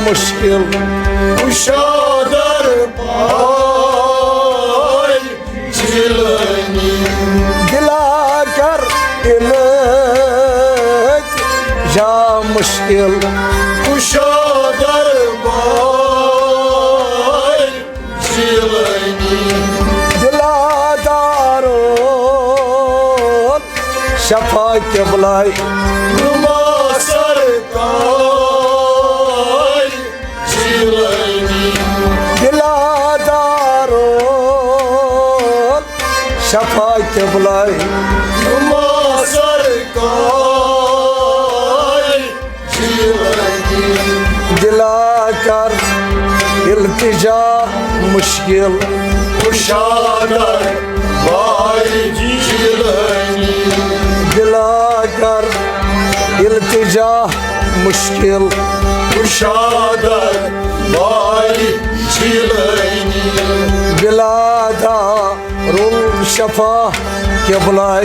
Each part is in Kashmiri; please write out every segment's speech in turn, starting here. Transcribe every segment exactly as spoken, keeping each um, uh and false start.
مشکل، کشادر بھائی جیلانی۔ دلا کر التجا مشکل، کشادر بھائی جیلانی۔ دلا دارو شفا قبلہ نما سرکار جیلانی۔ دلا دارو شفا قبلہ نما سرکار جیلانی۔ دلا کر التجا مشکل، کشادر بھائی جیلانی۔ دلا کر التجا مشکل، کشادر بھائی جیلانی۔ دلا دار الشفا قبلہ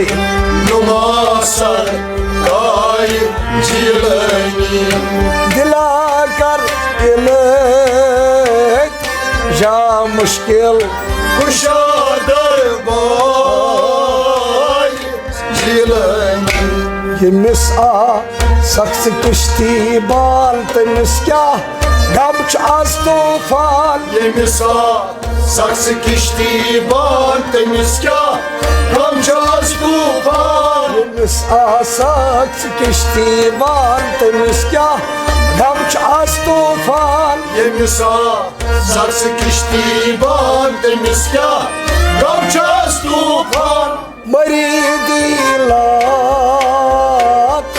نما سرکار جیلانی۔ دلا کر التجا مشکل، کشادر بھائی جیلانی۔ ییٚمِس آ سخت کشتی بال، تٔمِس کیٛاہ غم چھُ از طوفان۔ ییٚمِس آ سخت کشتی بال، تٔمِس کیٛاہ غم چھُ از طوفان۔ ییٚمِس آ سخت کشتی بال، تٔمِس کیٛاہ غم چھُ از طوفان۔ ییٚمِس آ سخت کشتی بال، تٔمِس کیٛاہ غم چھُ از طوفان۔ مریدی لات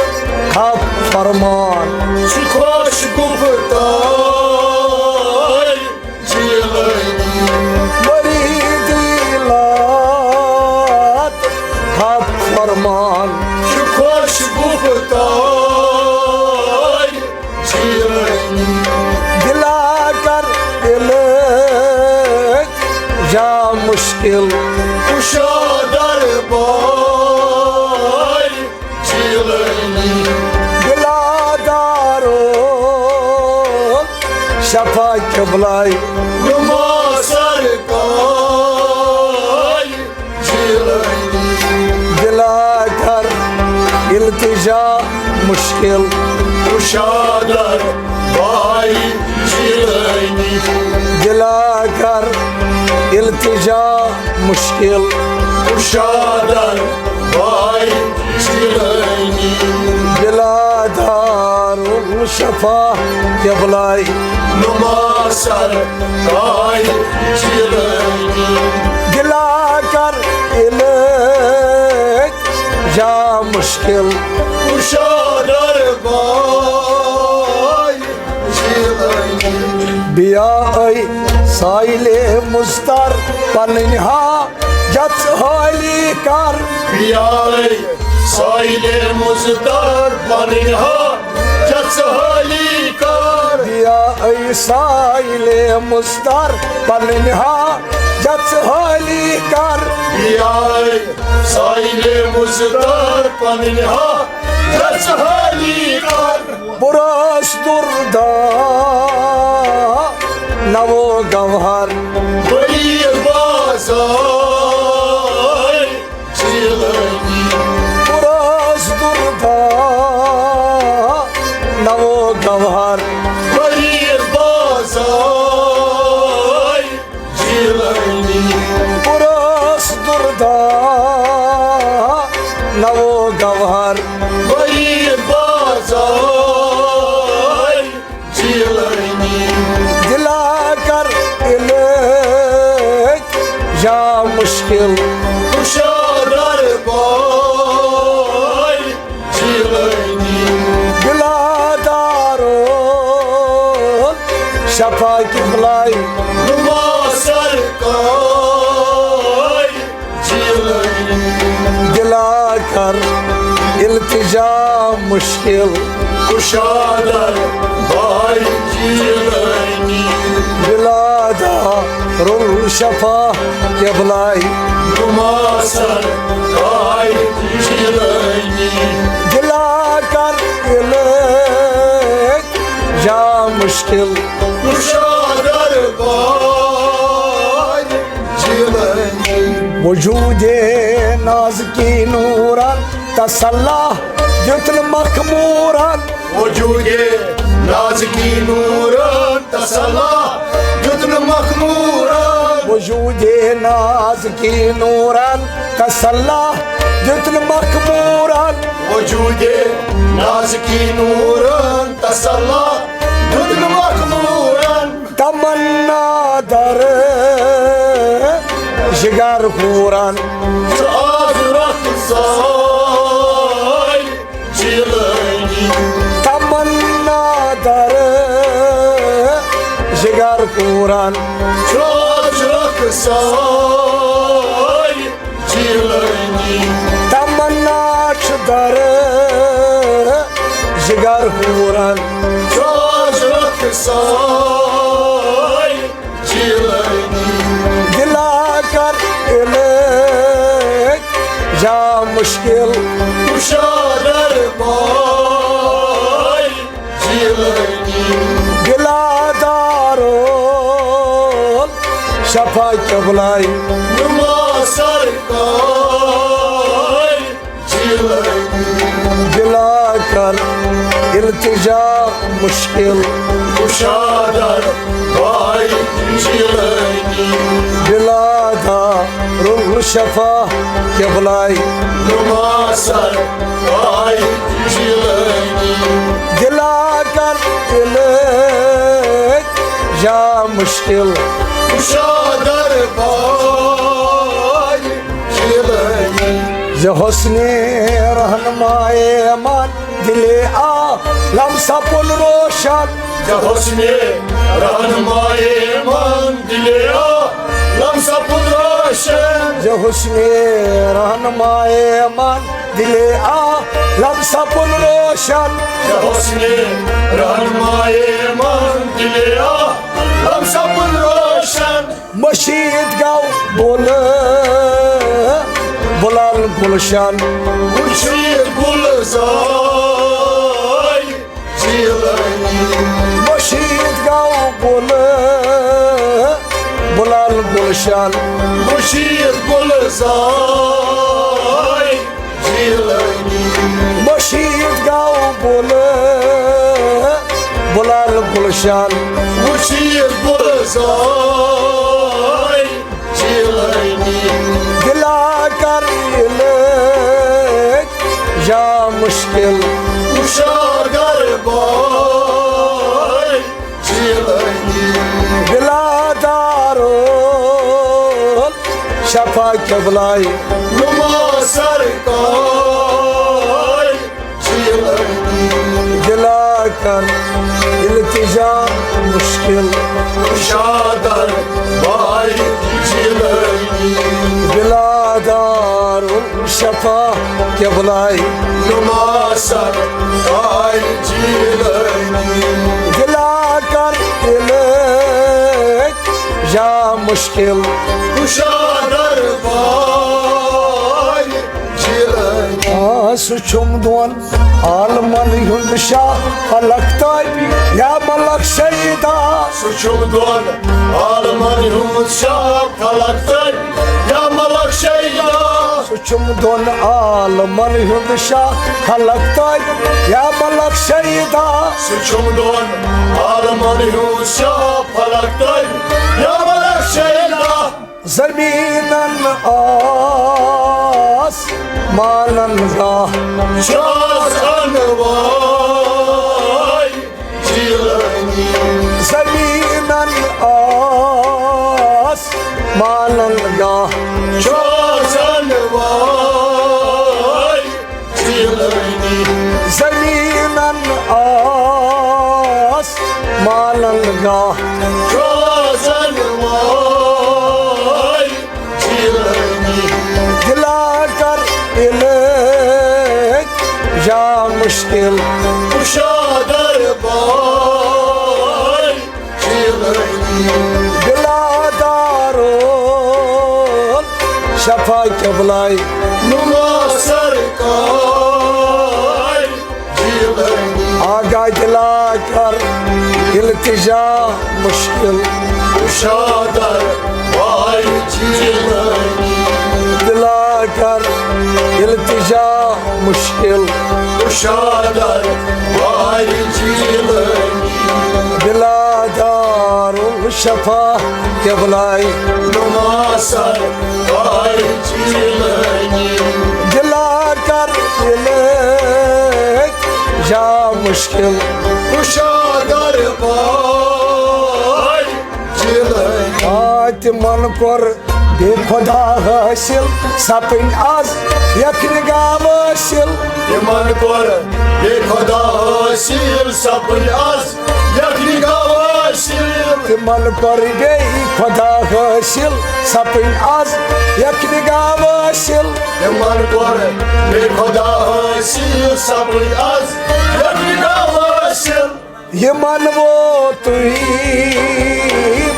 خب فرمان، سُہ خۄش گُفتار جیلانی۔ مریدی لات خب فرمان، سُہ خۄش گُفتار جیلانی۔ دلا کر التجا مشکل، کشادر بھائی جیلانی۔ دلا دارو شفا قبلہ نما سرکار جیلانی۔ دلا کر التجا مشکل، کشادر بھائی جیلانی۔ دلا کر التجا مشکل، کشادر بھائی جیلانی۔ دلا دار الشفا قبلہ نما سرکار جیلانی۔ دلا کر التجا مشکل، کشادر بھائی جیلانی۔ بیا اے سائل مضطر پنٕنۍ ہا جژ حٲلی کر۔ بیا اے سائل مضطر پنٕنۍ ہا جژ حٲلی کر۔ بیا اے سائل مضطر پنٕنۍ ہا جژ حٲلی کر۔ بیا اے سائل مضطر پنٕنۍ ہا جژ حٲلی کر۔ بُرس دُردا نوو گوہر۔ بٔڑی بازار جیلانی۔ بُرس دُردا نوو گوہر۔ بٔڑی بازار جیلانی۔ بُرس دُردا نوو گوہر۔ بٔڑی بازار جیلانی۔ دلا کر التجا مشکل، کشادر بھائی جیلانی۔ دلا دارو شفا قبلہ نما سرکار جیلانی۔ دلا کر التجا مشکل، کشادر بھائی جیلانی۔ دلا دار الشفا قبلہ نما سرکار جیلانی۔ دلا کر التجا مشکل کشا دربار جیلانی۔ وجود نازکی نورن تسلا دیتن مخمورن۔ وجود نازکی نورن تسلا دیتن مخمورن۔ وجود نازکی نورن تسلا دیتن مخمورن۔ وجود نازکی نورن تسلا دیتن مخمورن۔ تمنا در جگر پورن۔ آز رکھ ساے جیلانی۔ تمنا در جگر پورن۔ آز رکھ ساے جیلانی۔ تمنا چھ در جگر پورن۔ آز رکھ ساے جیلانی۔ دلا کر علاج جا مشکل کشا دربار جیلانی۔ بلا دارول شفا قبلائی نما سرکار جیلانی۔ بلا کر التجا مشکل کشا دربار جیلانی۔ بلا دارول شفا قبلائی نما سرکار جیلانی۔ دلا کر علاج جا مشکل کشا دربار جیلانی۔ ز حسن رہنمائے من دل عالم سپن روشن۔ ز حسن رہنمائے من دل عالم سپن روشن۔ ز حسن رہنمائے من دل عالم سپن روشن۔ ز حسن رہنمائے من دل عالم سپن روشن۔ مشیت گو بول بلال گلشن۔ مشیت گلزار جیلانی۔ مشیت گو بول بلال گلشن۔ مشیت گلزار جیلانی۔ مشیت گو بول بلال گلشن۔ مشیت گلزار جیلانی۔ دلا کر علاج جا مشکل کشا دربار جیلانی۔ بلا دارول شفا قبلائی نما سرکار جیلانی۔ دلا کر التجا مشکل کشا دربار جیلانی۔ بلا دارول شفا قبلائی نما سرکار جیلانی۔ دلا کر علاج جا مشکل کشا دربار جیلانی۔ آ، سُہ چھُم دۄن عالمن ہُنٛد شاہ فلک تہٕ یا ملک شیدا۔ سُہ چھُم دۄن عالمن ہُنٛد شاہ فلک تہٕ یا ملک شیدا۔ سُہ چھُم دۄن عالمن ہُنٛد شاہ فلک تہٕ یا ملک شیدا۔ سُہ چھُم دۄن عالمن ہُنٛد شاہ فلک تہٕ یا ملک شیدا۔ زمینن آسمانن گاہ۔ شاہ انوار جیلانی۔ زمینن آسمانن گاہ۔ شاہ انوار جیلانی۔ زمینن آسمانن گاہ۔ شاہ انوار جیلانی۔ دلا کر علاج جا مشکل کشا دربار جیلانی۔ بلا دارول شفا قبلائی نما سرکار جیلانی۔ آگاہ دلا کر التجا مشکل، کشادر وای جیلانی۔ دلا کر التجا مشکل، کشادر وای جیلانی۔ دلا دارالشفا قبلای نما سر وای جیلانی۔ دلا کر التجا مشکل، کشادر وای جیلانی۔ آ، تِمن کوٚر بے خدا حٲصِل، سپٕنۍ از یک نگاہ وٲصِل۔ تِمن کوٚر بے خدا حٲصِل، سپٕنۍ از یک نگاہ وٲصِل۔ تِمن کوٚر بے خدا حٲصِل، سپٕنۍ از یک نگاہ وٲصِل۔ تِمن کوٚر بے خدا حٲصِل، سپٕنۍ از یک نگاہ وٲصِل۔ یِمن ووتُے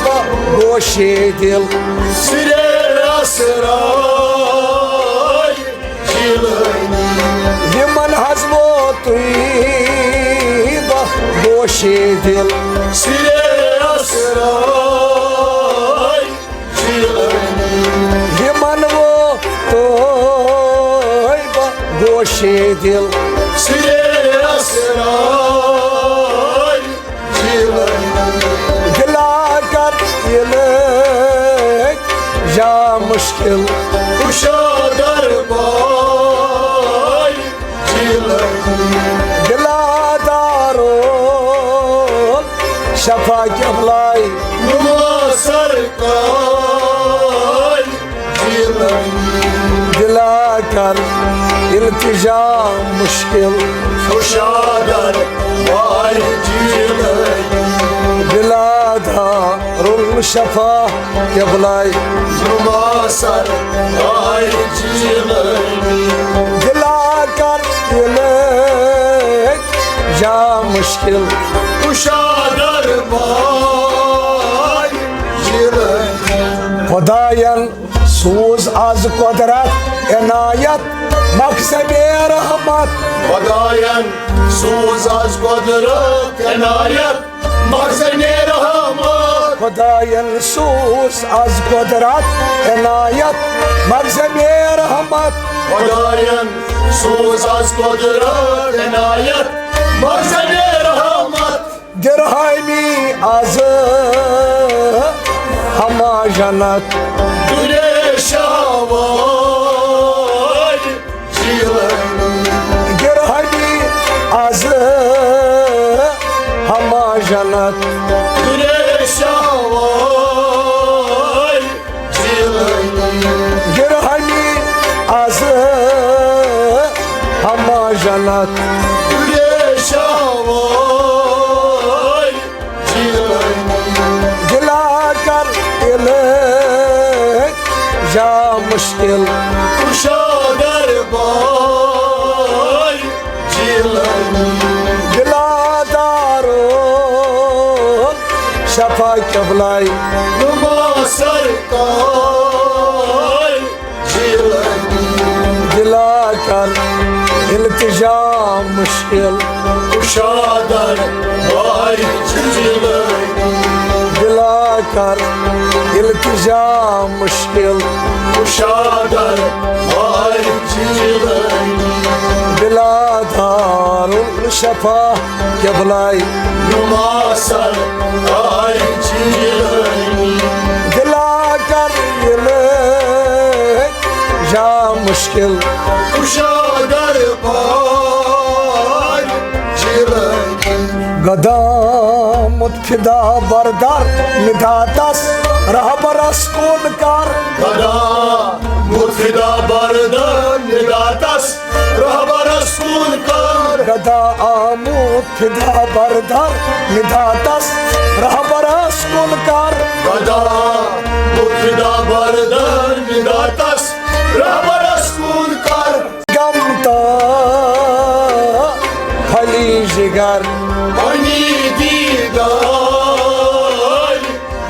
بہ گوشے دِل۔ سرے اسرار جیلانی۔ یِمن حظ ووتُے بہ گوشے دِل۔ سرے اسرار جیلانی۔ یِمن ووتُے بہ گوشے دِل۔ سرے اسرار جیلانی۔ دلا کر التجا مشکل، کشادر وای جیلانی۔ دلا دارالشفا قبلای نما سرکار جیلانی۔ دلا کر التجا مشکل، کشادر وای جیلانی۔ دلا دارالشفا قبلای نما سرکار جیلانی۔ دلا کر التجا مشکل، کشادر وای جیلانی۔ خداین سوز از قدرت عنایت، مخزن رحمت۔ خداین سوز از قدرت عنایت، مخزن رحمت۔ خداین سوز از قدرت عنایت، مخزن رحمت۔ خداین سوز از قدرت عنایت، مخزن رحمت۔ درہمی از ہما جنت۔ درے شاوار جیلانی۔ درہمی از ہما جنت۔ درے شاوار جیلانی۔ درہمی از ہما جنت۔ درے شاوار جیلانی۔ دلا کر التجا مشکل، کشادر وای جیلانی۔ دلا دارالشفا قبلای نما سرکار جیلانی۔ دلا کر التجا مشکل، کشادر وای جیلانی۔ دلا کر التجا مشکل، کشادر وای جیلانی۔ دلا دارالشفا قبلای نما سرکار جیلانی۔ دلا کر التجا مشکل، کشادر وای جیلانی۔ گدا متفدا بردار نداتس رہبرس کن کر۔ گدا متفدا بردار نداتس رہبرس کن کر۔ گدا آمد فدا بردار نداتس رہبرس کن کر۔ گدا متفدا بردار نداتس رہبرس کن کر۔ غم تا خلی جگر بنی دیدار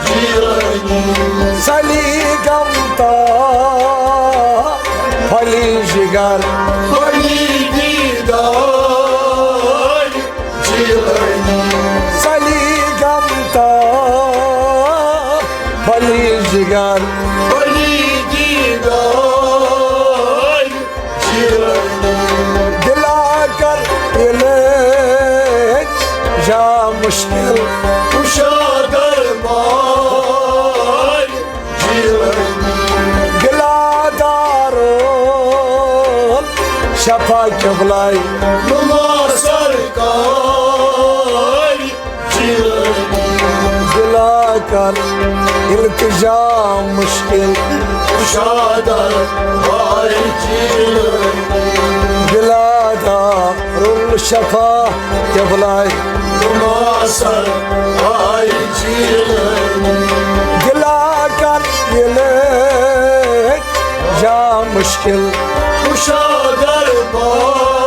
جیلانی۔ سلی غم تا خلی جگر بنی دیدار جیلانی۔ سلی دیدار جیلانی۔ دلا کر علاج یا مشکل کشا درمان جیلانی۔ دلا دارو شفا قبلہ نما سرکار جیلانی۔ دلا کر التجا مشکل کشا دربار جیلانی۔ دلا دارالشفا قبلہ نما سرکار جیلانی۔ دلا کر علاج یا مشکل کشا دربار